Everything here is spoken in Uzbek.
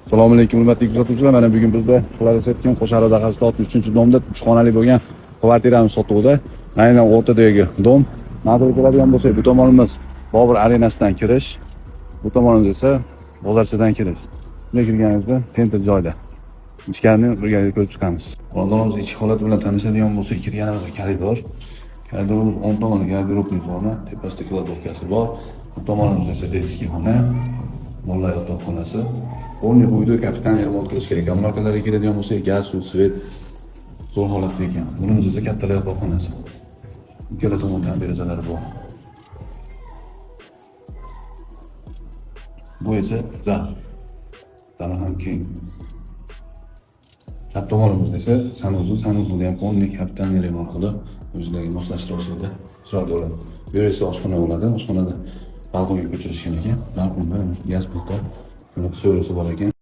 Assalomu alaykum, hurmatli kuzatuvchilar. Mana bugun bizda Qilasetgan Qo'shari dahasida 63-domda 3 xonali bo'lgan kvartiramiz sotuvda. Aynan o'rtadagi dom. Manzilga keladigan bo'lsak, bu tomonimiz Bobur arenasidan kirish, bu tomonimiz esa bozorchadan kirish. Bunday kirganimizda центр joyda. Ichkarini birgalikda ko'rib chiqamiz. Xonadonimiz ichki holati bilan tanishadigan bo'lsak, kirganimizda koridor. Koridorimiz o'ng tomonida гардеробный zona, tepasida кладовка si bor. Bu tomonimizda esa детский xona, bolalar yotoqxonasi. Полный bu uyda капитальный remont qilish kerak. Kommunalkalarga keladigan bo'lsak, gaz, suv, свет zo'r holatda ekan. Bunimiz esa kattalar yotoqxonasi. Ikkala tomondan derazalari bor. Bu esa zal. Zali ham keng. Chap tomonimizda esa санузел, санузел da ham полный капитальный remont qilib, o'zlariga moslashtira olsa chiroyli bo'ladi. Bu yer esa oshxona bo'ladi. Oshxonada balkonga ko'chirishgan ekan. Balkonda gaz plita, so'risi bor ekan.